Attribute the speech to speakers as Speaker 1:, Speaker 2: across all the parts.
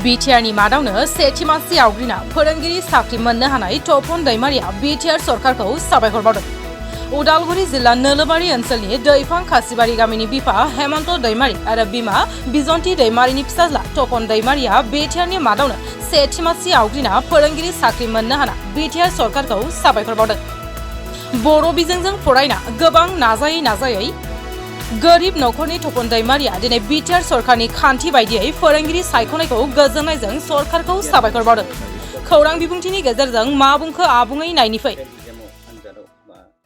Speaker 1: बिटिआरनि मादावनो सेथि मासि आवग्रिना फोरोंगिरि साख्रि मोननो हानाय तपन दैमारिया बिटिआर सरकारखौ साबायखर बावदों। उदालगुरि जिल्ला नोलोबारि ओनसोलनि दैफां खासिबारि गामिनि बिफा हेमन्त दैमारि आरो बिमा बिजन्ती दैमारिनि फिसाज्ला तपन दैमारिया बिटिआरनि मादावनो सेथि मासि आवग्रिना फोरोंगिरि साख्रि मोननो हाना बिटिआर सरकारखौ साबायखर बावदों। बर' बिजोंजों फरायना गोबां नाजायै गोरिब नखरनि तपन दैमारिया दिनै बिटिआर सरकारनि खान्थि बायदियै फोरोंगिरि सायख'नायखौ गोजोननायजों सरकारखौ साबायखर बावदों। खौरां बिबुंथिनि गेजेरजों मा बुंखो आबुङै नायनिफै।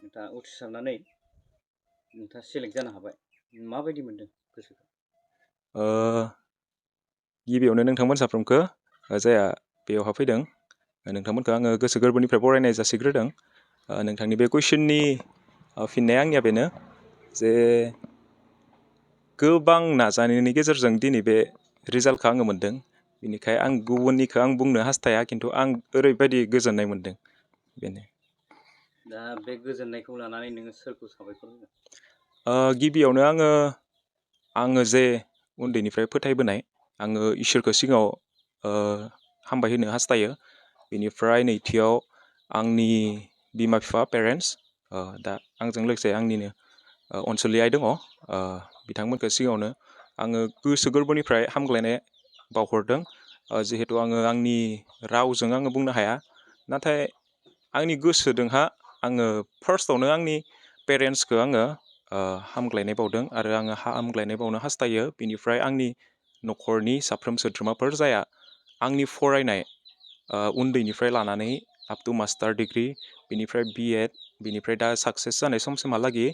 Speaker 2: नोंथाङा उथ्रिसारनानै नोंथाङा सेलेक्ट जानो हाबाय, माबायदि मोनदों गोसोखौ?
Speaker 3: गिबियावनो नोंथांमोन साफ्रोमखौ जाया बेयावहा फैदों नोंथांमोनखौ आङो गोसो गोरबोनिफ्राय बरायनाय जासिग्रोदों। नोंथांनि बे कुइसननि फिननाया आंनिया बेनो जे गोबां नाजानायनि गेजेरजों दिनै बे रिजाल्टखौ आङो मोनदों। बेनिखाय आं गुबुननिखौ आं बुंनो हास्थाया, खिन्थु आं ओरैबायदि गोजोननाय मोनदों बेनो।
Speaker 2: दा बे गोजोननायखौ लानानै नोङो सोरखौ साबायखर होगोन?
Speaker 3: गिबियावनो आङो जे उन्दैनिफ्राय फोथायबोनाय, आङो इसोरखौ सिगाङाव हामबाय होनो हास्थायो। बेनिफ्राय नैथियाव आंनि बिमा बिफा पेरेन्टस, दा आंजों लोगोसे आंनिनो अनसुलि आइ दङ, बिथांमोनखौ सिगाङावनो आङो गोसो गोरबोनिफ्राय हामग्लायनाय बावहरदों। जिहेतु आङो आंनि रावजों आङो बुंनो हाया, नाथाय आंनि गोसोजोंहा आङो फार्स्टआवनो आंनि पेरेन्टसखौ आङो हामग्लायनाय बावदों आरो आङो हामग्लायनाय बावनो हास्थायो। बेनिफ्राय आंनि न'खरनि साफ्रोम सोद्रोमाफोर जाया आंनि फरायनाय उन्दैनिफ्राय लानानै आप टु मास्टार डिग्रि, बेनिफ्राय बिएड, बेनिफ्राय दा साक्सेस जानाय समसिमहालागै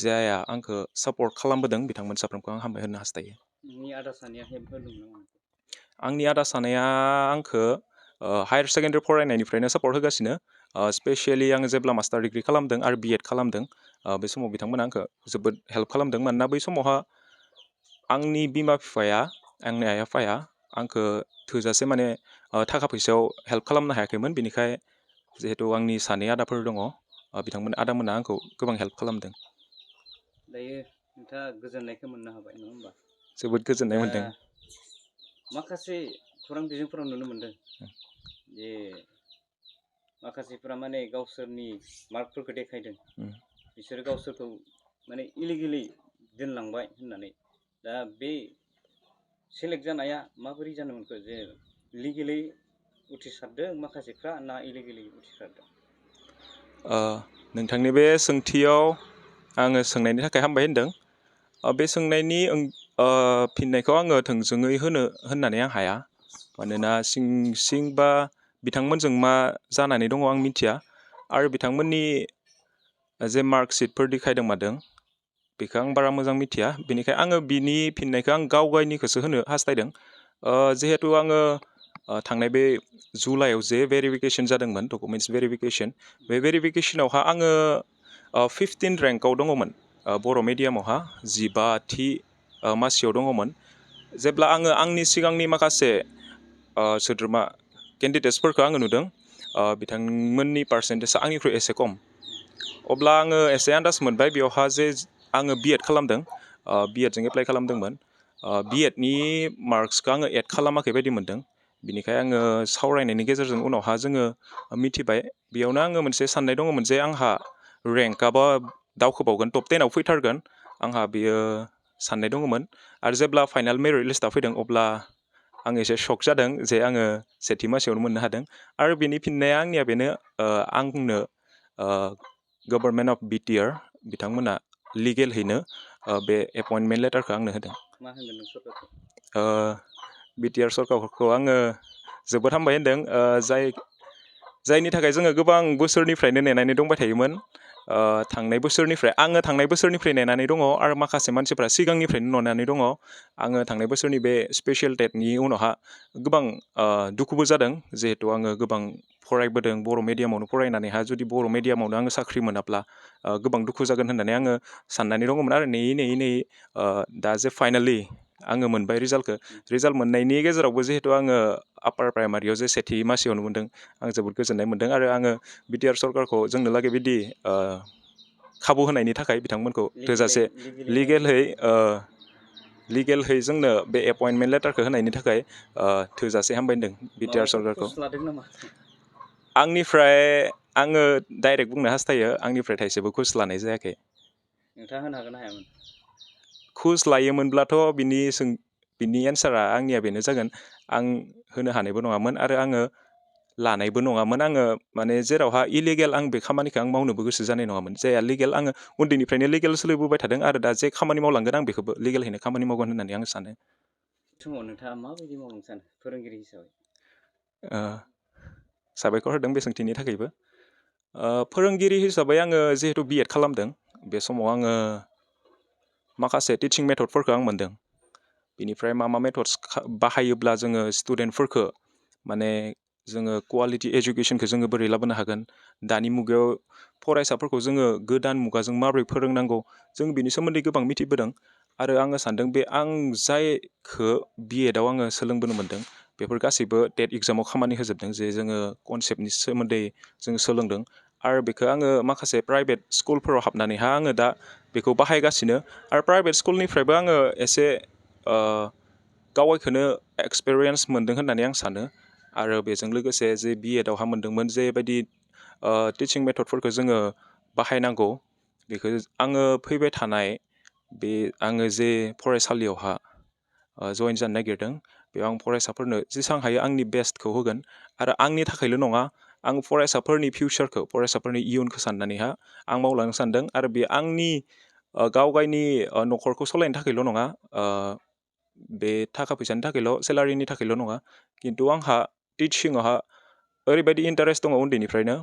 Speaker 3: जाया आंखौ सापर्ट खालामबोदों, बिथांमोन साफ्रोमखौ आं हामबाय होनो हास्थायो।
Speaker 2: नोंनि आदा सानैया हेल्प होदों नामा?
Speaker 3: आंनि आदा सानैया आंखौ हायार सेकेन्डारि फरायनायनिफ्रायनो सापर्ट होगासिनो। स्पेसियेलि आङो जेब्ला मास्टार डिग्रि खालामदों आरो बिएड खालामदों, बे समाव बिथांमोना आंखौ जोबोद हेल्प खालामदों। मानोना बै समावहा आंनि बिमा बिफाया, आंनि आइ आफाया आंखौ थोजासे माने थाखा फैसायाव हेल्प खालामनो हायाखैमोन। बेनिखाय जिहेतु आंनि सानै आदाफोर दङ, आदामोना आंखौ गोबां हेल्प खालामदों।
Speaker 2: दायो नोंथाङा गोजोननायखौ मोननो हाबाय, नङा होमबा?
Speaker 3: जोबोद गोजोननाय मोन्दों।
Speaker 2: माखासे खौरां बिजोंफोराव नुनो मोन्दों जे माखासेफोरा माने गावसोरनि मार्कफोरखौ देखायदों, बिसोरो गावसोरखौ माने इलिगेलि दोनलांबाय होननानै। दा बे सेलेक्ट जानाया माबोरै जानो मोनखो? जे लिगेलि उथ्रिसारदों माखासेफ्रा ना इलिगेलि उथ्रिसारदों?
Speaker 3: नोंथांनि बे सोंथियाव आङो सोंनायनि थाखाय हामबाय होनदों। बे सोंनायनि फिननायखौ आङो थोंजोङै होननानै आं हाया, मानोना सिं बा बिथांमोनजों मा जानानै दङ आं मिथिया, आरो बिथांमोननि जे मार्कशिटफोर देखायदों मादों बेखौ आं बारा मोजां मिथिया। बेनिखाय आङो बिनि फिननायखौ आं गावनिखौसो होनो हास्थायदों। जिहेतु आङो थांनाय बे जुलाइआव जे भेरिफिकेसन जादोंमोन, डकुमेन्टस भेरिफिकेसन, बे भेरिफिकेसनावहा आङो 15 रेंकआव दङमोन। बर' मिडियामावहा 15थि मासियाव दङमोन। जेब्ला आङो आंनि सिगांनि माखासे सोद्रोमा केन्डिडेट्सफोरखौ आङो नुदों, बिथांमोननि पार्सेन्टेजआ आंनिख्रुइ एसे खम। अब्ला आङो एसे आन्दाज मोनबाय बेयावहा जे आङो बिएड खालामदों, बिएडजों एप्लाइ खालामदोंमोन। बिएडनि मार्क्सखौ आङो एड खालामाखै बायदि मोनदों। बिनिखाय आङो सावरायनायनि गेजेरजों उनावहा जोङो मिथिबाय। बेयावनो आङो मोनसे साननाय दङमोन जे आंहा रेंकआबो दावखोबावगोन, टप 10आव फैथारगोन, आंहा बेयो साननाय दङमोन। आरो जेब्ला फाइनाल मेरिट लिस्टआ फैदों, अब्ला आं एसे शक जादों जे आङो सेथि मासियावनो मोननो हादों। आरो बेनि फिननाया आंनिया बेनो, आंनो गभर्नमेन्ट अफ बिटिआर बिथांमोना लिगेलहैनो बे एपइन्टमेन्ट लेटारखौ आंनो होदों।
Speaker 2: मा होनगोन नों सरकारखौ?
Speaker 3: बिटिआर सरकारखौ आङो जोबोद हामबाय होनदों, जायनि थाखाय जोङो गोबां बोसोरनिफ्रायनो नेनानै दंबाय थायोमोन। थांनाय बोसोरनिफ्राय नेनानै दङ, आरो माखासे मानसिफ्रा सिगांनिफ्रायनो नेनानै दङ। आङो थांनाय बोसोरनि बे स्पेसियेल टेटनि उनावहा गोबां दुखुबो जादों, जिहेतु आङो गोबां फरायबोदों बर' मिडियामावनो फरायनानैहा जुदि बर' मिडियामावनो आङो साख्रि मोनाब्ला गोबां दुखु जागोन होननानै आङो साननानै दङमोन। आरो नेयै दा जे फाइनालि आङो मोनबाय रिजाल्ट मोननायनि गेजेरावबो जिहेतु आङो आपार प्राइमारियाव जे सेथि मासियावनो मोनदों, आं जोबोद गोजोननाय मोनदों। आरो आङो बिटिआर सरकारखौ जोंनो लागै बिदि खाबु होनायनि थाखाय बिथांमोनखौ थोजासे लिगेलहै लिगेलहै जोंनो बे एपइन्टमेन्ट लेटारखौ होनायनि थाखाय थोजासे हामबाय होनदों बिटिआर
Speaker 2: माबाफोर
Speaker 3: सरकारखौ।
Speaker 2: खस लादों नामा?
Speaker 3: आंनिफ्राय आङो डाइरेक्ट बुंनो हास्थायो आंनिफ्राय थाइसेबो घुस लानाय जायाखै।
Speaker 2: नोंथाङा होनो हागोन ना हायामोन?
Speaker 3: घुस लायोमोनब्लाथ' बिनि एन्सारा आंनिया बेनो जागोन आं होनो हानायबो नङामोन आरो आङो लानायबो नङामोन। आङो माने जेरावहा इलिगेल आं बे खामानिखौ आं मावनोबो गोसो जानाय नङामोन। जायहा लिगेल आङो उन्दैनिफ्रायनो लिगेल सोलिबोबाय थादों आरो दा जे खामानि मावलांगोन आं बेखौबो लिगेलहैनो खामानि मावगोन होननानै आं सानो।
Speaker 2: समाव नोंथाङा माबायदि मावनो सानो फोरोंगिरि हिसाबै?
Speaker 3: ओ, साबायखर होदों बे सोंथिनि थाखायबो। फोरोंगिरि हिसाबै आङो जिहेतु बिएड खालामदों बे समाव आङो माखासे टिचिं मेथडफोरखौ आं मोन्दों। बिनिफ्राय मा मेथड्स बाहायोब्ला जोङो स्टुडेन्टफोरखौ माने जोङो क्वालिटि एजुकेसनखौ जोङो बोरै लाबोनो हागोन, दानि मुगायाव फरायसाफोरखौ जोङो गोदान मुगाजों माबोरै फोरोंनांगौ जों बिनि सोमोन्दै गोबां मिथिबोदों। आरो आङो सानदों बे आं जायखौ बिएडआव आङो सोलोंबोनो मोन्दों बेफोर गासैबो टेट एग्जामाव खामानि होजोबदों। जे जोङो कनसेप्टनि सोमोन्दै जों सोलोंदों आरो बेखौ आङो माखासे प्राइभेट स्कुलफोराव हाबनानैहा आङो दा बेखौ बाहायगासिनो। आरो प्राइभेट स्कुलनिफ्रायबो आङो एसे गावखौनो एक्सपिरियेन्स मोन्दों होननानै आं सानो। आरो बेजों लोगोसे जे बिएडआवहा मोन्दोंमोन जेबायदि टिचिं मेथडफोरखौ जोङो बाहायनांगौ बेखौ आङो फैबाय थानाय बे आङो जे फरायसालियावहा जइन जानो नागिरदों बेयाव आं फरायसाफोरनो जेसेबां हायो आंनि बेस्टखौ होगोन। आरो आंनि थाखायल' नङा, आं फरायसाफोरनि फिउचारखौ फरायसाफोरनि इयुनखौ साननानैहा आं मावलांनो सानदों। आरो बे आंनि गावगायनि न'खरखौ सालायनो थाखायल' नङा, बे थाखा फैसानि थाखायल' सेलारिनि थाखायल' नङा, खिन्थु आंहा टिचिङावहा ओरैबायदि इन्टारेस्ट दङ उन्दैनिफ्रायनो।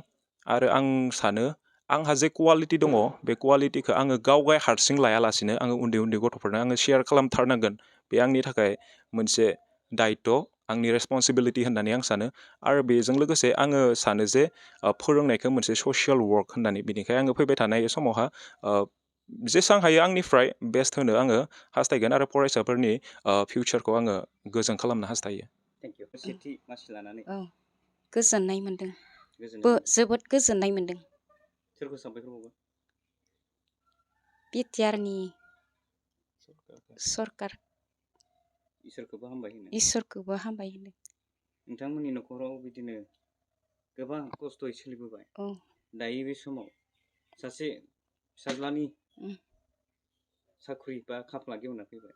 Speaker 3: आरो आं सानो आंहा जे कुवालिटि दङ बे कुवालिटिखौ आङो गावगाय हारसिं लायालासिनो आङो उन्दै उन्दै गथ'फोरनो आङो शेयार खालामथारनांगोन। बे आंनि थाखाय मोनसे दायित्व, आंनि रेसपन्सिबिलिटि होननानै आं सानो। आरो बेजों लोगोसे आङो सानो जे फोरोंनायखौ मोनसे ससियेल वर्क होननानै। बेनिखायनो आङो फैबाय थानाय समावहा जेसेबां हायो आंनिफ्राय बेस्ट होनो आङो हास्थायगोन आरो फरायसाफोरनि फिउचारखौ आङो गोजों खालामनो हास्थायो।
Speaker 2: Thank you. सेथि मासि लानानै
Speaker 4: गोजोननाय मोन्दों,
Speaker 2: गोजोननाय
Speaker 4: जोबोद गोजोननाय मोन्दों।
Speaker 2: सोरखौ साबायखर बावगोन?
Speaker 4: बिटिआरनि सरकार
Speaker 2: इसोरखौबो हामबाय होनो।
Speaker 4: इसोरखौबो हामबाय होनो।
Speaker 2: नोंथांमोननि न'खराव बिदिनो गोबां खस्थ'यै सोलिबोबाय। दायो बे समाव सासे फिसाज्लानि साख्रि बा खाफाला गेवना फैबाय,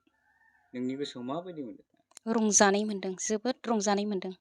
Speaker 2: नोंनि गोसोआव माबायदि मोनदों?
Speaker 4: रंजानाय मोन्दों, जोबोद रंजानाय मोन्दों।